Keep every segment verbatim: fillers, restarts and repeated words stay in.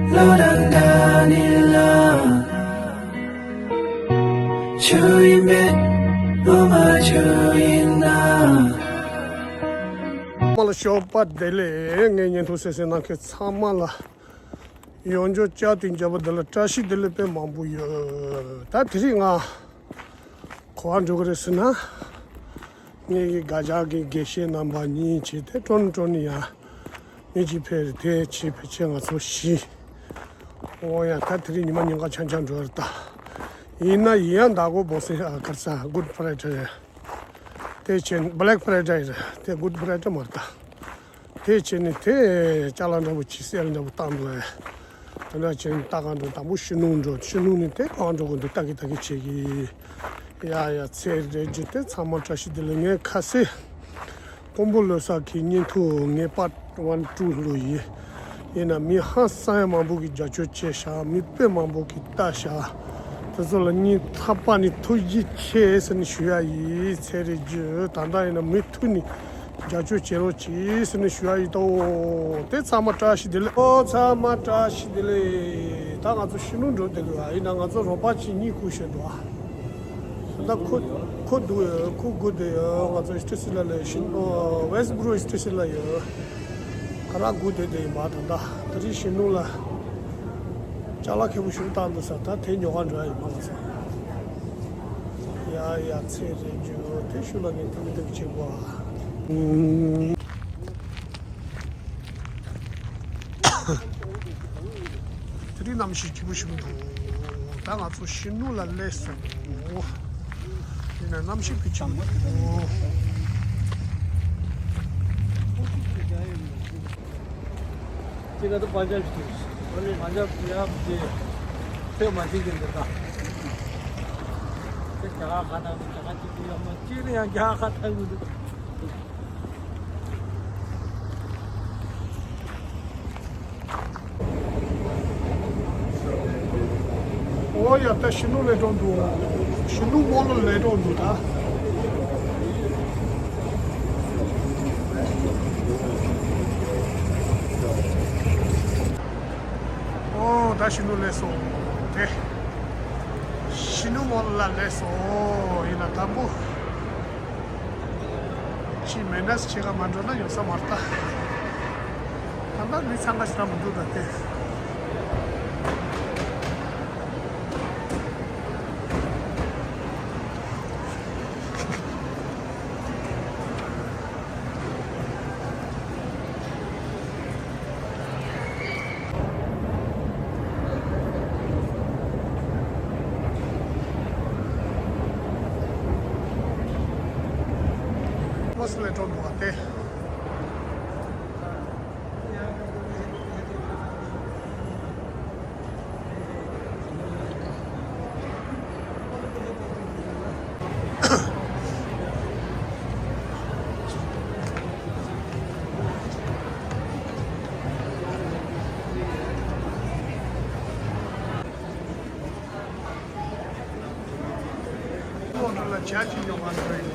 བློ་རང་འདྲ་ནི་ལ། ཆུ་ཡིན་མེད་བློ་མ་ཆུ་ཡིན་ན། མ་ལ་ཞོགས་པ་བདེ་ལེགས། ངའི་བརྙན་ཐུང་གསན་གཟིགས་གནང་མཁན་ཚང་མ་ལ་ཡོང་རྒྱུ་བཅའ་དེ་འཇབ་པ་འདི་ལ་བཀྲ་ཤིས་བདེ་ལེགས་དཔེ་མང་པོ་ཡོད། ད་དེ་རིང་ང་ག་པར་འགྲོ་གི་རེད་ཟེར་ན། ངེད་ཀྱི་དགའ་ཞག་གི་དགེ་བཤེས་རྣམ་པ་གཉིས་བྱས་ཏེ་ཀྲོན་ཀྲོན་ནས་ཡར་མི་གཅིག་ཕེབས་རེད། དེ་བྱས་ཕལ་ཆེར་ང་ཚོ་བཞི། འོ་ཡ། ད་དེ་རིང་ཉི་མ་ཉིན་གང་འཆམ་འཆམ་འགྲོ་རེད་ད། ཡིན་ན་ཡིན་ཡང་ཟླ་གོང་བོ་སེ་ཨ་གར་ས་Good Friday རེད། དེ་བྱས་Black Friday རེད། དེ་Good Friday མ་རེད་ད། དེ་བྱས་ནས་དེ་ཅ་ལག་འདྲ་པོ་ཅིག་སེལ་འདྲ་པོ་བཏང་འདུག་ཨེ། དེ་འདྲ་བྱས་ནས་ད་ག་འགྲོ་དང་པོ་ཤིན་ནུ་འགྲོ། ཤིན་ནུ་ནས་དེ་གང་འགྲོ་དགོས་འདུག་ལྟ་གི་ལྟ་གི་བྱེད་ཀྱི། ཡ་ཡ། ཚེ་རིང་རྗེ་དེ་ཚང་མ་བཀྲ་ཤིས་བདེ་ལེགས། ངས་ཁ་སེ་དཀོན་པོ་ལོ་གསར་གྱི་བརྙན་ཐུང་ངས་part one two བླུགས་ཡིན། ཡིན་ན་མི་ཧང་སང་ཡ་མང་པོ་གིས་རྒྱབ་སྐྱོར་བྱས་ཤག་མི་དཔེ་མང་པོ་གིས་ལྟ་ཤག་དེ་ཚོ་ལ་སྙིང་ཐག་པ་ནས་ཐུགས་རྗེ་ཆེ་ཟེར་ནས་ཞུ་ཡ་ཡིན། ཚེ་རིང་རྗེ་ད་ལྟ་ཡིན་ན་མུ་མཐུད་ནས་རྒྱབ་སྐྱོར་བྱེད་རོགས་གྱིས་ཟེར་ནས་ཞུ་ཡ་ཡིན་ཏོ། དེ་ཚང་མ་བཀྲ་ཤིས་བདེ་ལེགས། ཨོ་ཚང་མ་བཀྲ་ཤིས་བདེ་ལེགས། ད་ང་ཚོ་ཤིན་ནུ་འགྲོ་བསྡད་དགོས་ཨ། ཡིན་ན་ང་ཚོ་རོགས་པ་གཅིག་གཉིས་བསྐུར་བཞག་འདུག་ཨ། ད་ཁོ་ཁོ་འདུག་ཡོད། ཁོ་སྒུག་བསྡད་ཡོད། ང་ཚོ་སི་ཊི་སི་ལ་ལ་ཤིན་ཨོ་ཝེ་སི་སི་བྷུ་རུ་སི་ཊི་སི་ལ་ཡོད། ཁ་རག་སྒུག་བསྡད་བསྡད་ཡིན་པ། ད་ད་དེ་རིང་ཤིན་ནུ་ལ་ཅ་ལག་ཁེ་པོ་ཞིག་བཏང་འདུག་ས། ད་དེ་ཉོ་ག་འགྲོ་ཡ་ཡིན་པ། ང་ཚོ་ཡ་ཡ། ཚེ་རིང་རྗེ་དེ་ཤུལ་ལ་ངས་ཐུག་ཐུག་བྱེད་དགོས་ཨ། དེ་རིང་གནམ་གཤིས་སྐྱིད་པོ་ཞིག་འདུག་ད་ང་ཚོ་ཤིན་ནུ་ལ་སླེབས་སོང་། ཡིན་ན་གནམ་གཤིས་དཔེ་སྐྱིད་པོ་འདུག་ཅི་ག་ད་པན་ཇབ་ཞིག་པན་ཇབ་ཡབ་ཀྱི་ཚོད་མ་ཤེས་ཀྱི་འདུག་ད། དེ་རྒྱ་གར་ཁ་ཐག་རྒྱ་གར་གཅིག་པུ་ཡོད་མ། གཅིག་ནི་ཡང་རྒྱ་གར་ཁ་ཐག་མི་འདུག་ཨོ་ཡ། ད་ཤིན་ནུ་ལ་འགྲོ་འདུག་ཤིན་ནུ་མོ་ལ་ལ་འགྲོ་འདུག་ད། ཨོ་ད་ཤིན་ནུ་སླེབས་སོང་། དེ་ཤིན་ནུ་མོ་ལ་སླེབས་སོང་། ཡིན་ན་དང་པོ་ཕྱི་མེ་ནས་ཕྱི་ག་མ་འགྲོ་ན་ཡོང་ས་མ་རེད་ད། ད་ལྟ་མི་འཚང་ཁ་ཞིག་རང་མི་འདུག་ད་དེ། ལོ་སི་ལ་འགྲོ་འདུག་པ་སྟེ། ལོ་འདི་ལ་ཇ་ཅིག་ཉོ་ག་འགྲོ་ཡིན།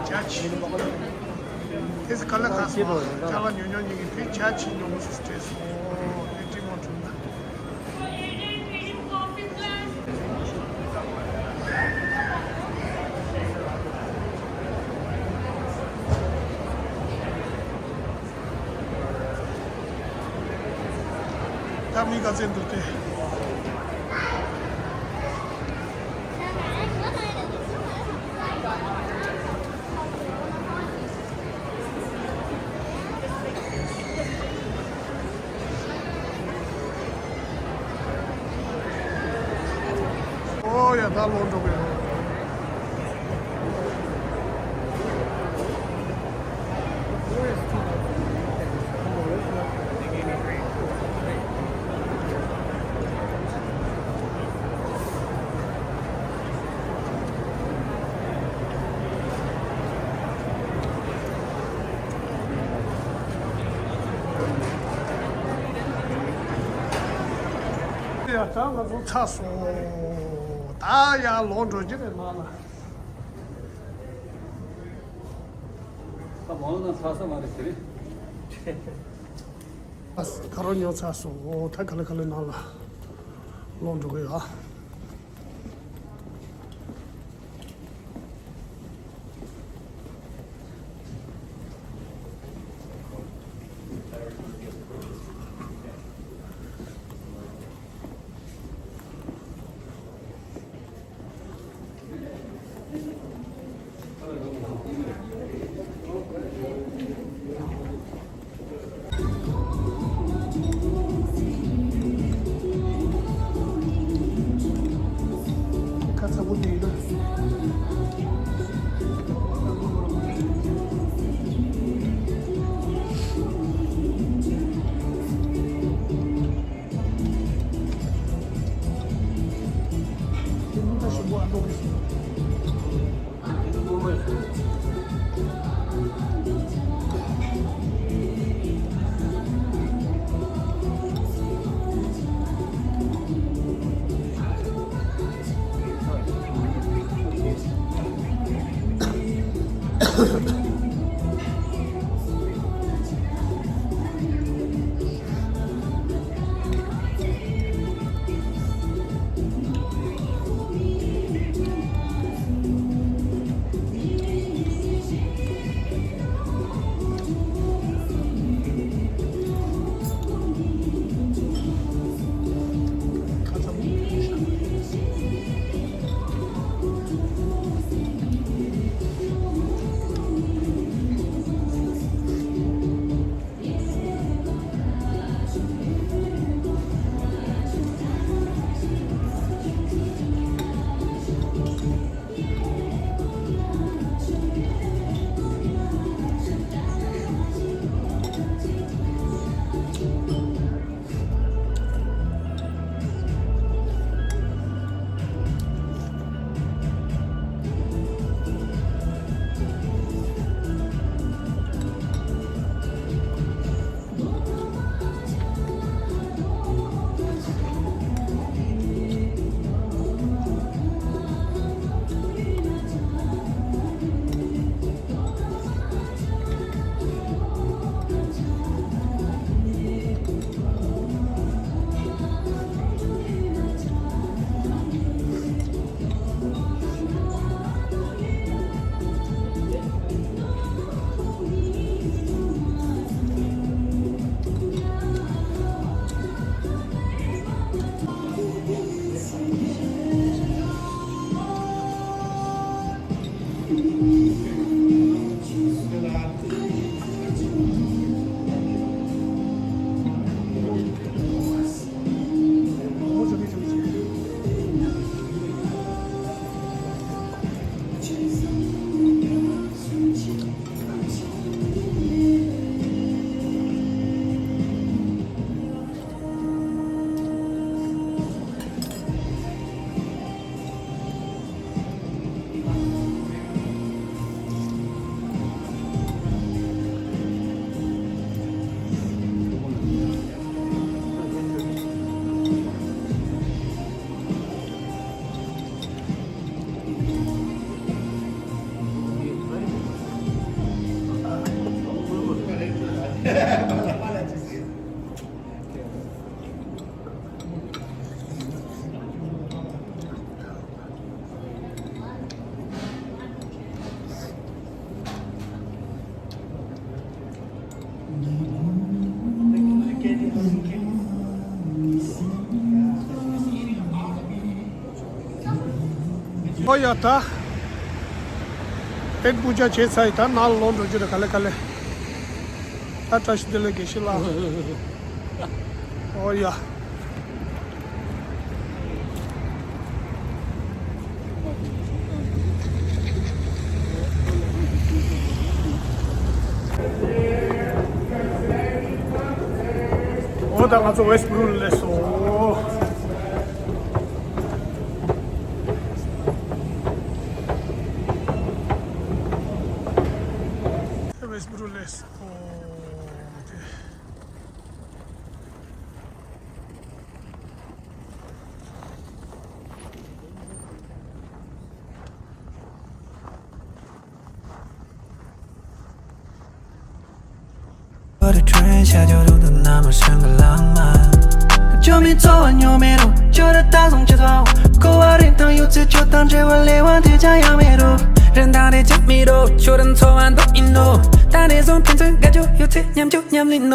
ཇ་ཅིག་དེ་ཚོ་ག་ལ་ཁ་སོང་། ཅ་ལག་ཉོ་ཉོ་ཉིན་གྱི་དེ་ཇ་ཅིག་ཉོ་དགོས་ཟེར་སྤྲད་སོང་། དེ་ཏི་མོ་དྲུག་ན། ད་མི་ག་ཚད་འདུག་སྟེ། ཨོ་ཡ། ད་ལོག་འགྲོ་གི་ཡོད། ཡ། ད་ང་ཚོ་ཚར་སོང་། ད་ཡར་ལོག་འགྲོ་རྒྱུ་རེད་ལགས་ལ། ད་མང་ན་ཚར་ས་མ་རེད་དེ་རེད། ཨ། ད་རུང་ཉོ་ཚར་སོང་། ད་ག་ལེ་ག་ལེ་ནང་ལ་ལོག་འགྲོ་གི་ཡོད། ཁ་ཚ་པོ་དེ་ཡིན་ན། ཨོ་ཡ། ད་ཨེད་པུ་ཇ་བྱས་ཚར་ཡིན། ད་ནང་ལ་ལོག་འགྲོ་རྒྱུ་རེད། ག་ལེ་ག་ལེ། ད་བཀྲ་ཤིས་བདེ་ལེགས། དགེ་བཤེས་ལགས། ཨོ་ཡ། འོ་ད་ང་ཚོ་ཝེསི་སྦུ་རུ་སླེབས་སོང་། ཝེསི་སྦུ་རུ་སླེབས་སོང་། ཤ་ཇོ་རུ་དུ་ན་མ་ཤང་གི་ལང་མ། ཇོ་མི་ཚོ་བ་ཉོ་མེ་རུ་ཇོ་ར་ད་སོང་ཆེ་ཚོ། ཁོ་བ་རིན་ཐང་ཡོད་ཚེ་ཇོ་དང་འབྲེལ་བ་ལས་བ་དེ་ཅང་ཡང་མེ་རུ། རིན་ཐང་རེ་ཅང་མེ་རུ་ཇོ་ར་ཚོ་བ་འདུག་ཨིན་ནོ། ད་རེ་སོང་ཕན་ཚུན་དགའ་ཇོ་ཡོད་ཚེ་མཉམ་ཇོ་མཉམ་ལིན་ནོ།